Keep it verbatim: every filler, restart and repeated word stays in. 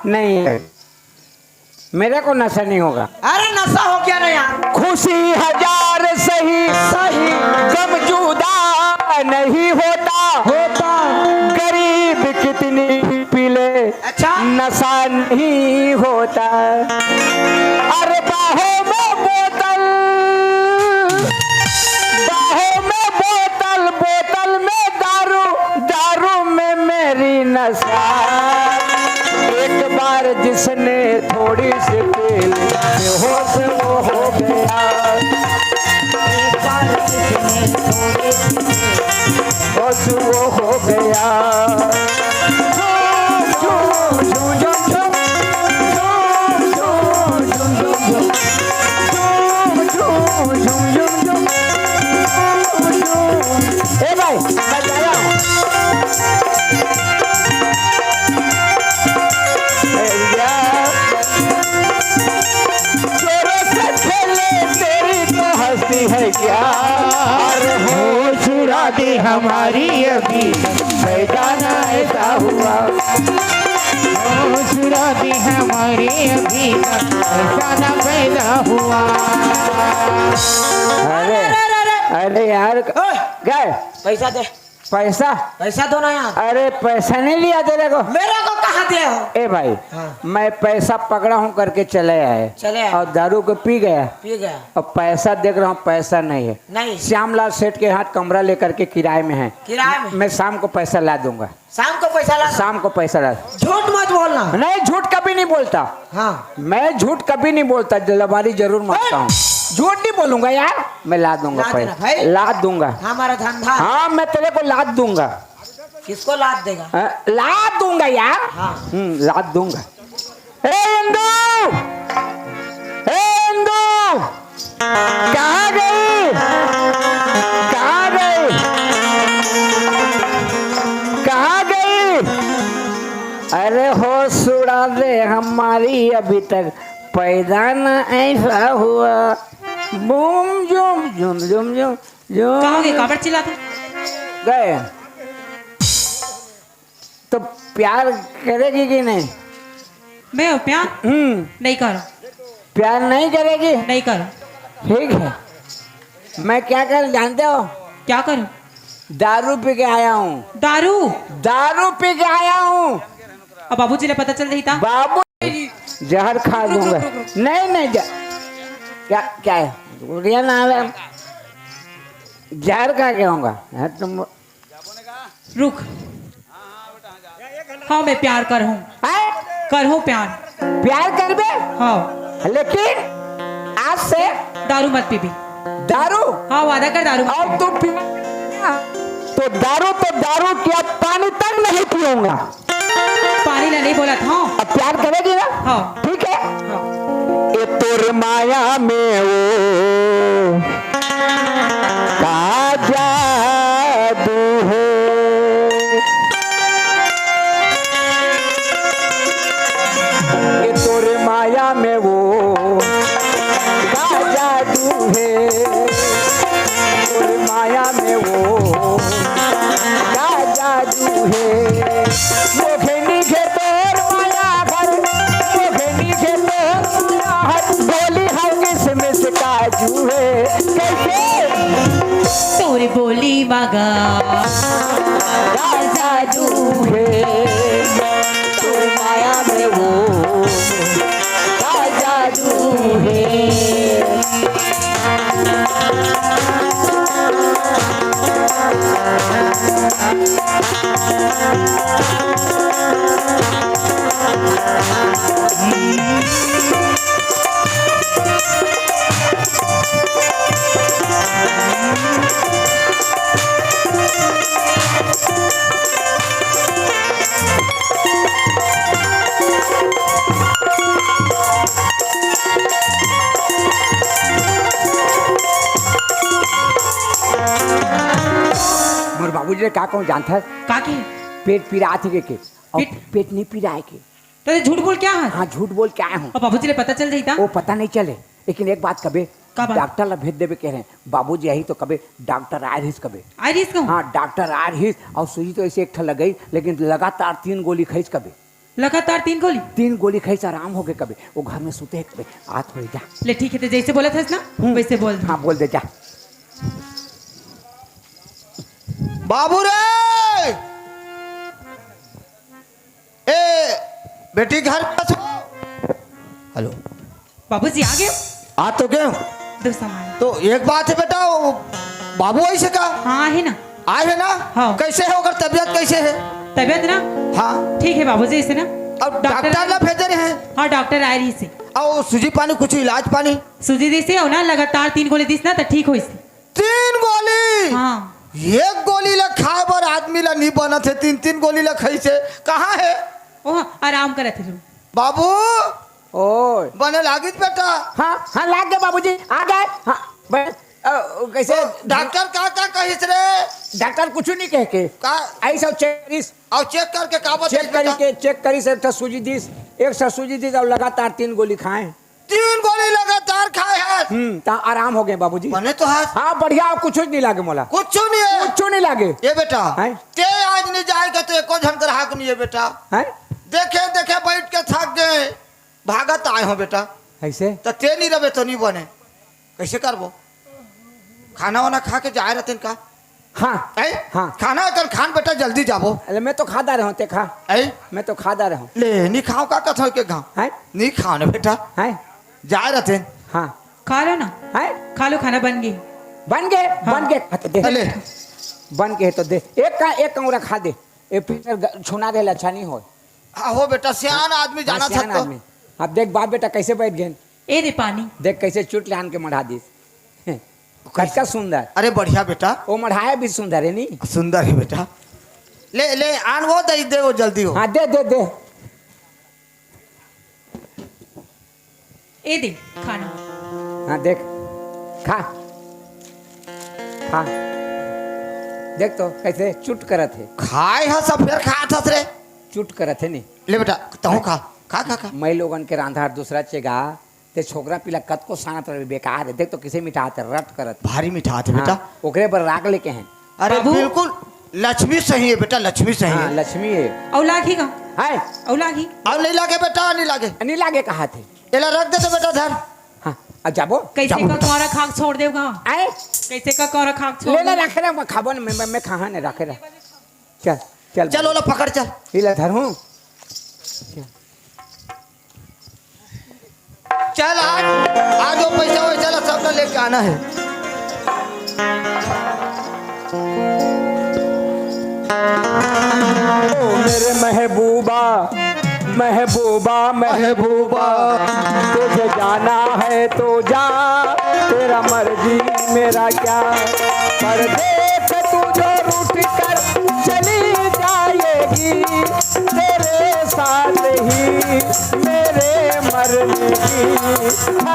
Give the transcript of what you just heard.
नहीं है, मेरे को नशा नहीं होगा। अरे नशा हो गया ना यार। खुशी हजार सही, सही। गम जुदा नहीं होता। होता। गरीब कितनी भी पी ले, अच्छा। नशा नहीं होता। अरे बाहों में बोतल, बाहों में बोतल, बोतल में दारू, दारू में मेरी नशा। एक बार जिसने थोड़ी सी पी ली, बेहोश वो हो गया। एक बार जिसने थोड़ी सी पी ली, बेहोश वो हो गया। झूम, झूम, झूम, झूम, झूम। ए भाई, मैं जा रहा हूँ। ए यार, जोरों से खेले, तेरी तो हस्ती है क्या? अरे होश उड़ा दे हमारी अभी, पैदा ना ऐसा हुआ। होश उड़ा दे हमारी अभी, पैदा ना पैदा हुआ। अरे, अरे, अरे, अरे। अरे यार, ओए, गए। पैसा दे। पैसा? पैसा दो ना यार। अरे पैसा नहीं लिया तेरे को। मेरे को कहाँ दिया हो? ए भाई, हाँ। मैं पैसा पकड़ा हूँ करके चले आए। चले आए। और दारू को पी गया। पी गया। और पैसा देख रहा हूँ, पैसा नहीं है। नहीं। श्यामलाल सेठ के यहाँ कमरा लेकर के किराए में है। किराए में? मैं शाम को पैसा ला दूंगा। शाम को पैसा ला। शाम को पैसा ला। झूठ मत बोलना। नहीं, झूठ कभी नहीं बोलता। हाँ। मैं झूठ कभी नहीं बोलता, जलबारी जरूर मारता हूँ। झूठ नहीं बोलूंगा यार, मैं ला दूंगा ला पैसा। देना भाई। ला दूंगा। हमारा धंधा। हाँ, मैं तेरे को लाद दूंगा। किसको लाद देगा? हाँ, लाद दूंगा यार। हाँ। हम्म, लाद दूंगा। ए इंदू, ए इंदू, कहाँ गई? कहाँ गई? कहाँ गई? अरे होश उड़ा दे हमारी, अभी तक पैदा ना ऐसा हुआ। बूम जुम जुम जुम जुम जुम। कहाँ गए? काबर चिल्लाते? गए। तो प्यार करेगी कि नहीं? मैं प्यार हम्म। नहीं करूँ। प्यार नहीं करेगी? नहीं करूँ। ठीक है, मैं क्या कर जानते हो? क्या करूँ? दारू पी के आया हूँ। दारू? दारू पी के आया हूँ। अब बाबूजी ले पता चल रही था। बाबू जहर खा दूंगा। नहीं, नहीं, क्या, क्या है? गुड़िया नाम है। जहर खा के आऊंगा। हाँ, तुम रुक। हाँ, मैं प्यार कर हूँ। हैं? कर हूँ प्यार। प्यार करबे? हाँ। लेकिन आज से दारू मत पीबी। दारू? हाँ, वादा कर दारू मत अब पीबी। तू पी, तो दारू तो दारू, क्या पानी तक नहीं पीऊंगा। पानी ला नहीं बोलत, हाँ। अब प्यार करेगी ना? हाँ। ठीक है। हाँ। ए तोर माया में वो का जादू है। ए तोर माया में वो का जादू है। तोर माया में वो का जादू है। मोघे निघे तोर माया घर, मोघे निघे तोर माया घर, बोली हर किसमिस काजू है। कैसे? तोर बोली मगा का जादू है, तोर माया में वो का जादू है। मोर बाबूजी ले का कहूँ जानथस? का के? पेट पिरात हे के, के। अउ पेट? पेट नहीं पिराए के। तो ये झूठ बोल क्या है? हाँ, झूठ बोल के आया हूँ। अउ बाबूजी ले पता चल जाता? वो पता नहीं चले, लेकिन एक बात कबे, का बात? डॉक्टर ला भेज देबे कहे रहें, बाबूजी आही तो कबे डॉक्टर आय रहिस कबे। आय रहिस कहूँ? हाँ, डॉक्टर आय रहिस अउ सुई तो ऐसे एक ठा लगई, लेकिन लगातार तीन गोली खइस कबे। लगातार तीन गोली? तीन गोली खाइस, आराम होगे कबे। वो घर में सुते हे कबे। आत होही, जा। ले ठीक हे, ते जइसे बोलत हस ना, हम्म। वइसे बोल। हाँ, बोल दे, जा। बाबू रे! ए, बेटी घर में छो? हेलो। बाबूजी आ गे? आ तो गे। दो सामान। तो एक बात हे बेटा, वो बाबू अइसे का? हाँ, हे ना। आए हे ना? हाँ। कइसे हे ओकर तबियत कइसे हे? तबियत ना? हाँ। ठीक हे बाबूजी, अइसे ना। अउ डॉक्टर डॉक्टर ला भेजे रहे हैं? हाँ, डॉक्टर आए रहिस हे। अउ सूजी पानी, कुछ इलाज पानी? सूजी दिस हे अउ ना लगातार तीन गोली दिस ना, त ठीक होइस हे। तीन गोली? हाँ। एक गोली ला खाए बर आदमी ला नी बनत हे, तीन तीन गोली ला खाइस हे। कहाँ हे? ओह, आराम करत हे। बाबू, ओए। बने लागिस बेटा? हाँ, हाँ, लाग गे बाबूजी, आ गे। हाँ, बस, अ, कइसे? तो डॉक्टर का, का कहिस रे? डॉक्टर कुछ नहीं कहे के। का? अइसे check करिस। अउ check करके का बताइस चेक करी बेटा? के, चेक करिस, एक ठा सूजी दिस, एक ठा सूजी दिस अउ लगातार तीन गोली खाए। तीन गोली लगातार खाए हस? हम्म, त आराम होगे बाबूजी। बने तो हस? हाँ, बढ़िया, कुछ नहीं लागे मोला। कुछ नहीं हे? कुछ नहीं लागे। ए बेटा, हैं? ते आज नहीं जाए के तो एको झन ग्राहक नहीं हे बेटा। हैं? देखे, देखे बैठ के थक गे। भागत आए हों बेटा। अइसे? त ते नहीं रबे तो नहीं बने। कइसे करबो? खाना वाना खा के जाए रहितेन का? हाँ। ऐ? हाँ। खाना अकन खान बेटा, जल्दी जाबो। अरे मैं तो खा डारे हों, ते खा। ऐ? मैं तो खा डारे हों। ले, नहीं खाओ का कथों के गाँव? हैं? नहीं खाओ ना बेटा। हैं? जाए रहितेन। हाँ। खा लो ना। हैं? खा लो, खाना बन गे। बन गे? हाँ। बन गे। हाँ, तो दे। ले। बन गे तो दे। एक का, एक कौरा खा दे। ए, फिर ग-, छुना देला अच्छा नहीं होय। हाँ, हो बेटा, सियान आदमी हाँ, जाना सियान था तो। आदमी। अब देख बाप बेटा कइसे बैठ गेन। ए दे पानी। देख कइसे चुट ले आन के मढ़ा दिस। कतका सुंदर। अरे बढ़िया बेटा। ओ मढ़ाया भी सुंदर हे नी। सुंदर हे बेटा। ले, ले, आन वो दे, दे वो जल्दी हो। हाँ, दे, दे, दे। ए दे, खाना। हाँ, देख। खा। खा। देख तो, कइसे चुट करत हे। खाए हस, फेर खात हस रे। चुट करत हे नी। ले बेटा, तहूँ खा। खा, खा, खा। मैं लोगन के रांधा दूसरा चेगा, ते छोकरा पिला कतको सानत रहे, बेकार हे। देख तो कइसे मिठात हे, रट करत। भारी मिठात हे बेटा। हाँ, ओकरे बर राख लेके हैं। अरे बाबू। बिल्कुल, लक्ष्मी सही हे बेटा, लक्ष्मी सही हाँ, हे। लक्ष्मी हे। अउ लागी का? हैं? अउ लागी? अउ नहीं लागे बेटा, नहीं लागे। नहीं लागे कहा थे। एला रख दे तो बेटा धर। हाँ, अब जाबो? कइसे जाबो। का कौरा खाक छोड़ देव का? आए? कइसे का कौरा खाक छोड़ ले, ले, देव? रख रहा, मैं खाबो न, मैं, मैं, मैं खाहा नहीं, रखे रहा। चल, चल चल, बाबू। ओला पकड़, चल। ये ले, धर हूँ। चल। चल, आज, आज वो पैसा वैसा ला सब ला लेके आना है। ओ मेरे महबूबा, महबूबा, महबूबा, तुझे जाना है तो जा, तेरा मर्जी मेरा क्या। परदेस तू जो रूठ कर चली जाएगी, तेरे साथ ही मेरे मरने की